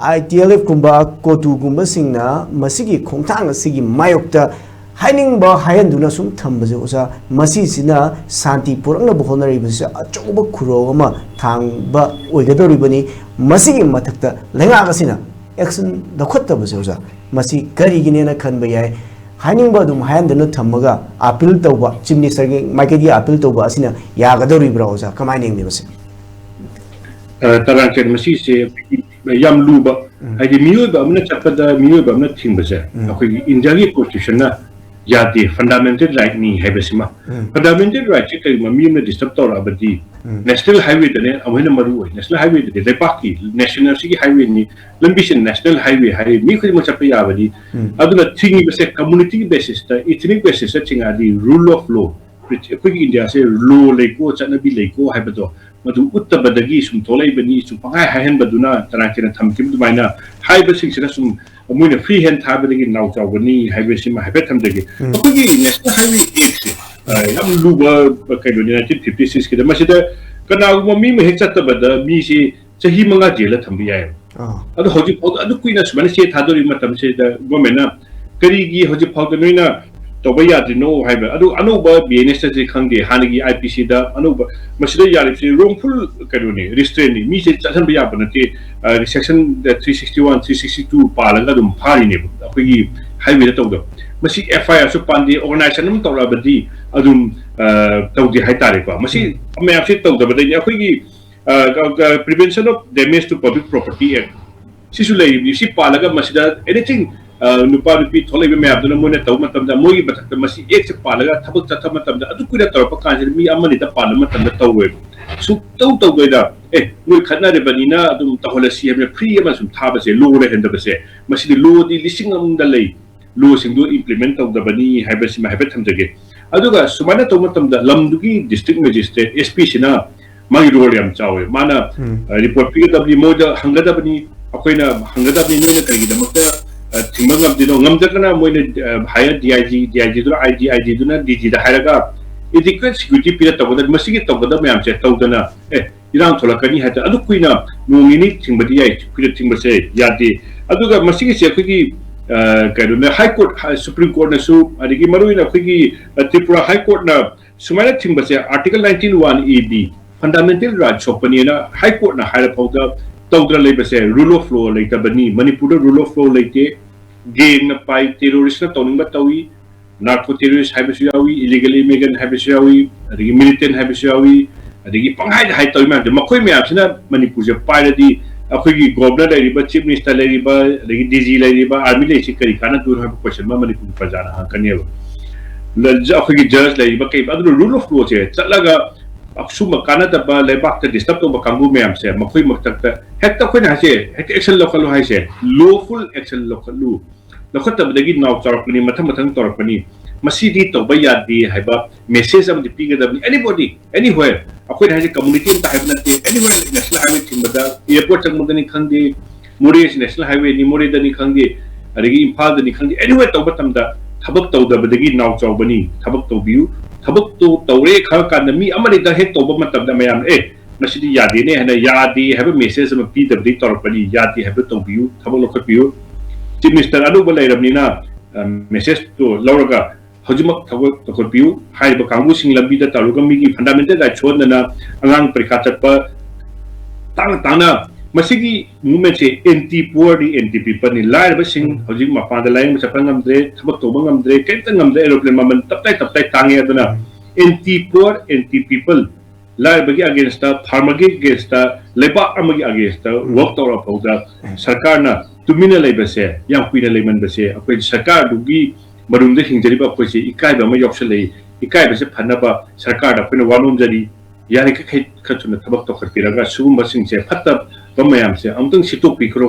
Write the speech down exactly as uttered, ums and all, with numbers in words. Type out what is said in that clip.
ITLF ꯀꯨꯝꯕ, ꯀꯣꯇꯨꯒꯨꯝꯕꯁꯤꯡꯅ ꯃꯁꯤꯒꯤ ꯈꯣꯡꯊꯥꯡ ꯑꯁꯤꯒꯤ ꯃꯥꯌꯣꯛꯇ ꯍꯥꯏꯅꯤꯡꯕ ꯍꯥꯏꯍꯟꯗꯨꯅ ꯁꯨꯝ ꯊꯝꯕꯁꯦ, ꯑꯣꯖꯥ, ꯃꯁꯤꯁꯤꯅ ꯁꯥꯟꯇꯤ ꯄꯨꯔꯛꯅꯕ ꯍꯣꯠꯅꯔꯤꯕꯁꯤꯁꯨ ꯑꯆꯧꯕ ꯈꯨꯔꯧ ꯑꯃ ꯊꯥꯡꯕ ꯑꯣꯏꯒꯗꯧꯔꯤꯕꯅꯤ꯫ ꯃꯁꯤꯒꯤ ꯃꯊꯛꯇ ꯂꯩꯉꯥꯛ ꯑꯁꯤꯅ action ꯂꯧꯈꯠꯇꯕꯁꯦ, ꯑꯣꯖꯥ, ꯃꯁꯤ ꯀꯔꯤꯒꯤꯅꯦꯅ ꯈꯟꯕ ꯌꯥꯏ? ꯍꯥꯏꯅꯤꯡꯕ ꯑꯗꯨꯝ ꯍꯥꯏꯍꯟꯗꯅ ꯊꯝꯃꯒ appeal ꯇꯧꯕ, Chief Minister ꯒꯤ ꯃꯥꯏꯀꯩꯗꯒꯤ appeal ꯇꯧꯕ ꯑꯁꯤꯅ ꯌꯥꯒꯗꯧꯔꯤꯕ꯭ꯔꯥ, ꯑꯣꯖꯥ? ꯀꯃꯥꯏꯅ ꯌꯦꯡꯕꯤ ꯃꯁꯤ? ꯑ, ꯇꯔꯥꯡꯆꯦꯟ, ꯃꯁꯤꯁꯦ ꯌꯥꯝ ꯂꯨꯕ, ꯎꯝ꯫ ꯍꯥꯏꯗꯤ ꯃꯤꯑꯣꯏꯕ ꯑꯃꯅ ꯆꯠꯄꯗ ꯃꯤꯑꯣꯏꯕ ꯑꯃꯅ ꯊꯤꯡꯕꯁꯦ, ꯎꯝ꯫ ꯑꯩꯈꯣꯏꯒꯤ ꯏꯟꯗꯤꯌꯥꯒꯤ constitution ꯅ ꯌꯥꯗꯦ, fundamental right ꯅꯤ ꯍꯥꯏꯕꯁꯤꯃ꯫ ꯎꯝ꯫ Fundamental right ꯁꯦ ꯀꯔꯤꯒꯨꯝꯕ ꯃꯤ ꯑꯃꯅ disturb ꯇꯧꯔꯛꯑꯕꯗꯤ, ꯎꯝ꯫ National highway ꯗꯅꯦ ꯑꯃꯨꯛ ꯍꯦꯟꯅ ꯃꯔꯨ ꯑꯣꯏ꯫ National highway ꯗꯗꯤ ꯂꯩꯕꯥꯛꯀꯤ national ꯁꯤꯒꯤ highway ꯅꯤ, ꯂꯝꯕꯤꯁꯦ national highway ꯍꯥꯏ, ꯃꯤ ꯈꯨꯗꯤꯡꯃꯛ ꯆꯠꯄ ꯌꯥꯕꯅꯤ꯫ ꯎꯝ꯫ ꯑꯗꯨꯅ ꯊꯤꯡꯉꯤꯕꯁꯦ community ꯒꯤ basis ꯇ, ethnic basis ꯇ ꯊꯤꯡꯉꯛꯑꯗꯤ rule of law, ꯑꯩꯈꯣꯏꯒꯤ ꯏꯟꯗꯤꯌꯥꯁꯦ law ꯂꯩꯀꯣ, ꯆꯠꯅꯕꯤ ꯂꯩꯀꯣ ꯍꯥꯏꯕꯗꯣ ꯃꯗꯨ ꯎꯠꯇꯕꯗꯒꯤ ꯁꯨꯝ ꯊꯣꯛꯂꯛꯏꯕꯅꯤ꯫ ꯁꯨꯝ ꯄꯪꯍꯥꯏ ꯍꯥꯏꯍꯟꯕꯗꯨꯅ ꯇꯔꯥꯡꯆꯦꯟꯅ ꯊꯝꯈꯤꯕ ꯑꯗꯨꯃꯥꯏꯅ ꯍꯥꯏꯕꯁꯤꯡꯁꯤꯅ ꯁꯨꯝ ꯃꯣꯏꯅ free hand ꯊꯥꯕꯗꯒꯤ ꯅꯥꯎ ꯆꯥꯎꯒꯅꯤ ꯍꯥꯏꯕꯁꯤꯃ ꯍꯥꯏꯐꯦꯠ ꯊꯝꯖꯒꯦ꯫ ꯎꯝ꯫ ꯑꯩꯈꯣꯏꯒꯤ National Highway Act ꯁꯦ, ꯑ, ꯌꯥꯝ ꯂꯨꯕ ꯀꯩꯅꯣꯅꯤ, nineteen fifty six ꯀꯤꯗ꯫ ꯃꯁꯤꯗ ꯀꯅꯥꯒꯨꯝꯕ ꯃꯤ ꯑꯃ ꯍꯦꯛ ꯆꯠꯇꯕꯗ ꯃꯤꯁꯤ ꯆꯍꯤ ꯃꯉꯥ ꯖꯦꯜꯗ ꯊꯝꯕ ꯌꯥꯏꯑꯕ꯫ ꯑꯥ꯫ ꯑꯗꯣ ꯍꯧꯖꯤꯛ ꯐꯥꯎꯗ ꯑꯗꯨ ꯀꯨꯏꯅ ꯁꯨꯃꯥꯏꯅ ꯆꯦ ꯊꯥꯗꯣꯔꯤꯕ ꯃꯇꯝꯁꯤꯗ government ꯅ ꯀꯔꯤꯒꯤ ꯍꯧꯖꯤꯛ ꯐꯥꯎꯗ ꯅꯣꯏꯅ ꯇꯧꯕ ꯌꯥꯗ꯭ꯔꯤꯅꯣ ꯍꯥꯏꯕ꯫ ꯑꯗꯨ ꯑꯅꯧꯕ B N S ꯇꯗꯤ ꯈꯪꯗꯦ, ꯍꯥꯟꯅꯒꯤ I P C ꯗ ꯑꯅꯧꯕ, ꯃꯁꯤꯗ ꯌꯥꯔꯤꯕꯁꯤ wrongful ꯀꯩꯅꯣꯅꯤ, restraint ꯅꯤ꯫ ꯃꯤꯁꯦ ꯆꯠꯍꯟꯕ ꯌꯥꯕ ꯅꯠꯇꯦ꯫ ꯑ, section three sixty one, three sixty two ꯄꯥꯜꯂꯒ ꯑꯗꯨꯝ ꯐꯥꯔꯤꯅꯦꯕ ꯑꯩꯈꯣꯏꯒꯤ highway ꯗ ꯇꯧꯗꯕ꯫ ꯃꯁꯤ F I R ꯁꯨ ꯄꯥꯟꯗꯦ, organization ꯑꯃ ꯇꯧꯔꯛꯑꯕꯗꯤ ꯑꯗꯨꯝ, ꯑ, ꯇꯧꯗꯦ ꯍꯥꯏꯇꯥꯔꯦꯀꯣ꯫ ꯃꯁꯤ ꯃꯌꯥꯝꯁꯤ ꯇꯧꯗꯕꯗꯩꯅꯤ꯫ ꯑꯩꯈꯣꯏꯒꯤ, ꯑ, ꯀ-, ꯀ-, Prevention of Damage to Public Property Act ꯁꯤꯁꯨ ꯂꯩꯔꯤꯕꯅꯤ꯫ ꯁꯤ ꯄꯥꯜꯂꯒ ꯃꯁꯤꯗ anything, ꯑ, ꯅꯨꯄꯥ ꯅꯨꯄꯤ ꯊꯣꯛꯂꯛꯏꯕ ꯃꯌꯥꯝꯗꯨꯅ ꯃꯣꯏꯅ ꯇꯧꯕ ꯃꯇꯝꯗ, ꯃꯣꯏꯒꯤ ꯃꯊꯛꯇ ꯃꯁꯤ act ꯁꯦ ꯄꯥꯜꯂꯒ ꯊꯕꯛ ꯆꯠꯊꯕ ꯃꯇꯝꯗ, ꯑꯗꯨ ꯀꯨꯏꯅ ꯇꯧꯔꯛꯄ ꯀꯥꯟꯁꯤꯗ ꯃꯤ ꯑꯃꯅꯤꯗ ꯄꯥꯟꯕ ꯃꯇꯝꯗ ꯇꯧꯔꯣꯏꯕ꯫ ꯁꯨꯛꯇꯧ ꯇꯧꯗꯣꯏꯗ, "ꯑꯦ, ꯃꯣꯏ ꯈꯠꯅꯔꯤꯕꯅꯤꯅ ꯑꯗꯨꯝ ꯇꯧꯍꯜꯂꯁꯤ" ꯍꯥꯏꯕꯅ free ꯑꯃ ꯁꯨꯝ ꯊꯥꯕꯁꯦ, law ꯂꯩꯍꯟꯗꯕꯁꯦ, ꯃꯁꯤꯗꯤ law ꯗꯤ ꯂꯤꯁꯤꯡ ꯑꯃꯗ ꯂꯩ꯫ Law ꯁꯤꯡꯗꯨ implement ꯇꯧꯗꯕꯅꯤ ꯍꯥꯏꯕꯁꯤꯃ ꯍꯥꯏꯐꯦꯠ ꯊꯝꯖꯒꯦ꯫ ꯑꯗꯨꯒ ꯁꯨꯃꯥꯏꯅ ꯇꯧꯕ ꯃꯇꯝꯗ ꯂꯝꯗꯨꯒꯤ district magistrate, S P ꯁꯤꯅ ꯃꯥꯒꯤ role ꯌꯥꯝ ꯆꯥꯎꯋꯦ꯫ ꯃꯥꯅ, ꯎꯝ꯫ ꯑ, report ꯄꯤꯒꯗꯕꯅꯤ, ꯃꯣꯏꯗ ꯍꯪꯒꯗꯕꯅꯤ, ꯑꯩꯈꯣꯏꯅ ꯍꯪꯒꯗꯕꯅꯤ, ꯅꯣꯏꯅ ꯀꯔꯤꯒꯤꯗꯃꯛꯇ, ꯑ, ꯊꯤꯡꯕ ꯉꯝꯗ꯭ꯔꯤꯅꯣ? ꯉꯝꯗ꯭ꯔꯒꯅ ꯃꯣꯏꯅ, ꯑ, higher D I G, D I G ꯗꯨꯅ, I D, I D ꯗꯨꯅ D G ꯗ ꯍꯥꯏꯔꯒ adequate security ꯄꯤꯔ ꯇꯧꯒꯗꯕꯅꯤ꯫ ꯃꯁꯤꯒꯤ ꯇꯧꯒꯗꯕ ꯃꯌꯥꯝꯁꯦ ꯇꯧꯗꯅ, ꯑꯦ, ꯏꯔꯥꯡ ꯊꯣꯛꯂꯛꯀꯅꯤ ꯍꯥꯏ ꯇꯥꯔꯦ꯫ ꯑꯗꯨ ꯀꯨꯏꯅ ꯅꯣꯡ ꯅꯤꯅꯤ ꯊꯤꯡꯕꯗꯤ ꯌꯥꯏ, ꯀꯨꯏꯅ ꯊꯤꯡꯕꯁꯦ ꯌꯥꯗꯦ꯫ ꯑꯗꯨꯒ ꯃꯁꯤꯒꯤꯁꯦ ꯑꯩꯈꯣꯏꯒꯤ, ꯑ, ꯀꯩꯅꯣꯅ, ꯍꯥꯏ ꯀꯣꯔꯠ, ꯍꯥꯏ, ꯁꯨꯄ꯭ꯔꯤꯝ ꯀꯣꯔꯠꯅꯁꯨ, ꯑꯗꯒꯤ ꯃꯔꯨꯑꯣꯏꯅ ꯑꯩꯈꯣꯏꯒꯤ, ꯑ, ꯇ꯭ꯔꯤꯄꯨꯔꯥ ꯍꯥꯏ ꯀꯣꯔꯠꯅ ꯁꯨꯃꯥꯏꯅ ꯊꯤꯡꯕꯁꯦ, Article nineteen one A B, fundamental right ꯁꯣꯛꯄꯅꯦꯅ ꯍꯥꯏ ꯀꯣꯔꯠꯅ ꯍꯥꯏꯔ ꯐꯥꯎꯗ ꯇꯧꯗꯅ ꯂꯩꯕꯁꯦ rule of law ꯂꯩꯇꯕꯅꯤ꯫ ꯃꯅꯤꯄꯨꯔꯗ rule of law ꯂꯩꯇꯦ꯫ ꯒꯦꯡꯅ ꯄꯥꯏ, ꯇꯦꯔꯣꯔꯤꯁꯅ ꯇꯧꯅꯤꯡꯕ ꯇꯧꯏ, ꯅꯥꯔꯀꯣ ꯇꯦꯔꯣꯔꯤꯁ ꯍꯥꯏꯕꯁꯨ ꯌꯥꯎꯏ, ꯏꯂꯤꯒꯦꯜ ꯏꯃꯤꯒ꯭ꯔꯦꯟ ꯍꯥꯏꯕꯁꯨ ꯌꯥꯎꯏ, ꯑꯗꯒꯤ ꯃꯤꯂꯤꯇꯦꯟ ꯍꯥꯏꯕꯁꯨ ꯌꯥꯎꯏ, ꯑꯗꯒꯤ ꯄꯪꯍꯥꯏꯗ ꯍꯥꯏ ꯇꯧꯔꯤ ꯃꯌꯥꯝꯁꯦ꯫ ꯃꯈꯣꯏ ꯃꯌꯥꯝꯁꯤꯅ ꯃꯅꯤꯄꯨꯔꯁꯦ ꯄꯥꯏꯔꯗꯤ ꯑꯩꯈꯣꯏꯒꯤ ꯒꯣꯕꯔꯅꯔ ꯂꯩꯔꯤꯕ, ꯆꯤꯐ ꯃꯤꯅꯤꯁꯇꯔ ꯂꯩꯔꯤꯕ, ꯑꯗꯒꯤ ꯗꯤ ꯖꯤ ꯂꯩꯔꯤꯕ, ꯑꯥꯔꯃꯤ ꯂꯩꯔꯤꯁꯤ ꯀꯔꯤ ꯀꯥꯟꯅꯗꯣꯏꯅꯣ ꯍꯥꯏꯕ ꯀꯣꯏꯁꯟ ꯑꯃ ꯃꯅꯤꯄꯨꯔꯒꯤ ꯄ꯭ꯔꯖꯥꯅ ꯍꯪꯉꯛꯀꯅꯦꯕ꯫ ꯂ-, ꯑꯩꯈꯣꯏꯒꯤ ꯖꯖ ꯂꯩꯔꯤꯕ ꯀꯩ, ꯑꯗꯨꯅ rule of lawꯁꯦ ꯆꯠꯂꯒ ꯑꯁꯨꯝꯕ ꯀꯥꯟꯅꯗꯕ ꯂꯩꯕꯥꯛꯇ ꯗꯤꯁꯇꯔꯕ ꯇꯧꯕ ꯀꯥꯡꯕꯨ ꯃꯌꯥꯝꯁꯦ ꯃꯈꯣꯏ ꯃꯊꯛꯇ ꯍꯦꯛꯇ ꯑꯩꯈꯣꯏꯅ ꯍꯥꯏꯁꯦ, ꯍꯦꯛꯇ ꯑꯦꯛꯁꯟ ꯂꯧꯈꯠꯂꯨ ꯍꯥꯏꯁꯦ, lawful action ꯂꯧꯈꯠꯂꯨ꯫ ꯂꯧꯈꯠꯇꯕꯗꯒꯤ ꯅꯥꯎ ꯆꯥꯎꯔꯛꯄꯅꯤ, ꯃꯊꯪ ꯃꯊꯪ ꯇꯧꯔꯛꯄꯅꯤ꯫ ꯃꯁꯤꯗꯤ ꯇꯧꯕ ꯌꯥꯗꯦ ꯍꯥꯏꯕ ꯃꯦꯁꯦꯖ ꯑꯃꯗꯤ ꯄꯤꯒꯗꯕꯅꯤ꯫ Anybody, anywhere, ꯑꯩꯈꯣꯏꯅ ꯍꯥꯏꯁꯦ ꯀꯝꯃꯨꯅꯤꯇꯤ ꯑꯃꯇ ꯍꯥꯏꯕ ꯅꯠꯇꯦ, anywhere, ꯅꯦꯁꯅꯦꯜ ꯍꯥꯏꯋꯦ ꯊꯤꯡꯕꯗ, ꯑꯦꯌꯔꯄꯣꯔꯠ ꯆꯪꯕꯗꯅꯤ ꯈꯪꯗꯦ, ꯃꯣꯔꯦꯁꯤ ꯅꯦꯁꯅꯦꯜ ꯍꯥꯏꯋꯦꯅꯤ, ꯃꯣꯔꯦꯗꯅꯤ ꯈꯪꯗꯦ, ꯑꯗꯒꯤ ꯏꯝꯐꯥꯜꯗꯅꯤ ꯈꯪꯗꯦ, anywhere ꯇꯧꯕ ꯃꯇꯝꯗ ꯊꯕꯛ ꯇꯧꯗꯕꯗꯒꯤ ꯅꯥꯎ ꯆꯥꯎꯕꯅꯤ꯫ ꯊꯕꯛ ꯇꯧꯕꯤꯌꯨ꯫ ꯊꯕꯛꯇꯨ ꯇꯧꯔꯦ ꯈꯪꯉꯀꯥꯟꯗ ꯃꯤ ꯑꯃꯅꯤꯗ ꯍꯦꯛ ꯇꯧꯕ ꯃꯇꯝꯗ ꯃꯌꯥꯝ, "ꯑꯦ, ꯃꯁꯤꯗꯤ ꯌꯥꯗꯦꯅꯦ" ꯍꯥꯏꯅ, ꯌꯥꯗꯦ ꯍꯥꯏꯕ ꯃꯦꯁꯦꯖ ꯑꯃ ꯄꯤꯗꯕꯗꯒꯤ ꯇꯧꯔꯛꯄꯅꯤ꯫ ꯌꯥꯗꯦ ꯍꯥꯏꯕꯗꯨ ꯇꯧꯕꯤꯌꯨ, ꯊꯕꯛ ꯂꯧꯈꯠꯄꯤꯌꯨ꯫ ꯆꯤꯐ ꯃꯤꯅꯤꯁꯇꯔ ꯑꯅꯧꯕ ꯂꯩꯔꯕꯅꯤꯅ, ꯑ, ꯃꯦꯁꯦꯖꯇꯨ ꯂꯧꯔꯒ ꯍꯧꯖꯤꯛꯃꯛ ꯊꯕꯛ ꯂꯧꯈꯠꯄꯤꯌꯨ꯫ ꯍꯥꯏꯔꯤꯕ ꯀꯥꯡꯕꯨꯁꯤꯡ ꯂꯝꯕꯤꯗ ꯇꯥꯔꯨꯒ ꯃꯤꯒꯤ ꯐꯟꯗꯥꯃꯦꯟꯇꯦꯜ ꯔꯥꯏꯠ ꯁꯣꯛꯍꯟꯗꯅ ꯑꯉꯥꯡ ꯄꯔꯤꯈꯥ ꯆꯠꯄ ꯇꯥꯡꯅ ꯇꯥꯡꯅ, ꯃꯁꯤꯒꯤ ꯃꯨꯚꯃꯦꯟꯁꯦ ꯑꯦꯟꯇꯤ ꯄꯨꯋꯔꯅꯤ, ꯑꯦꯟꯇꯤ ꯄꯤꯄꯜꯅꯤ꯫ ꯂꯥꯏꯔꯕꯁꯤꯡ ꯍꯧꯖꯤꯛ ꯃꯄꯥꯟꯗ ꯂꯥꯏꯌꯦꯡꯕ ꯆꯠꯄ ꯉꯝꯗ꯭ꯔꯦ, ꯊꯕꯛ ꯇꯧꯕ ꯉꯝꯗ꯭ꯔꯦ, ꯀꯔꯤꯝꯇ ꯉꯝꯗ꯭ꯔꯦ, ꯑꯦꯔꯣꯄ꯭ꯂꯦꯟ ꯃꯃꯜ ꯇꯞꯇꯥꯏ ꯇꯞꯇꯥꯏ ꯇꯥꯡꯉꯦ꯫ ꯑꯗꯨꯅ anti ꯄꯨꯋꯔ, anti people, ꯂꯥꯏꯔꯕꯒꯤ against, ꯐꯥꯔꯃꯔꯒꯤ against, ꯂꯩꯕꯥꯛ ꯑꯃꯒꯤ ꯑꯒꯦꯟꯁꯇ ꯋꯥꯛ ꯇꯧꯔꯛꯑ ꯐꯥꯎꯗ ꯁꯔꯀꯥꯔꯅ ꯇꯨꯃꯤꯟꯅ ꯂꯩꯕꯁꯦ, ꯌꯥꯝ ꯀꯨꯏꯅ ꯂꯩꯃꯟꯕꯁꯦ, ꯑꯩꯈꯣꯏ ꯁꯔꯀꯥꯔꯗꯨꯒꯤ ꯃꯔꯨꯝꯗ ꯍꯤꯡꯖꯔꯤꯕ ꯑꯩꯈꯣꯏꯁꯦ ꯏꯀꯥꯏꯕ ꯑꯃ ꯌꯥꯎꯁꯜꯂꯛꯏ꯫ ꯏꯀꯥꯏꯕꯁꯦ ꯐꯅꯕ ꯁꯔꯀꯥꯔꯗ ꯑꯩꯈꯣꯏꯅ ꯋꯥ ꯅꯣꯝꯖꯔꯤ꯫ ꯌꯥꯔꯤꯈꯩ ꯈꯔ ꯊꯨꯅ ꯊꯕꯛ ꯇꯧꯈꯠꯄꯤꯔꯒ ꯁꯤꯒꯨꯝꯕꯁꯤꯡꯁꯦ, ꯐꯠꯇꯕ ꯃꯌꯥꯝꯁꯦ ꯑꯃꯨꯛꯇꯪ ꯁꯤꯠꯇꯣꯛꯄꯤꯈ꯭ꯔꯣ꯫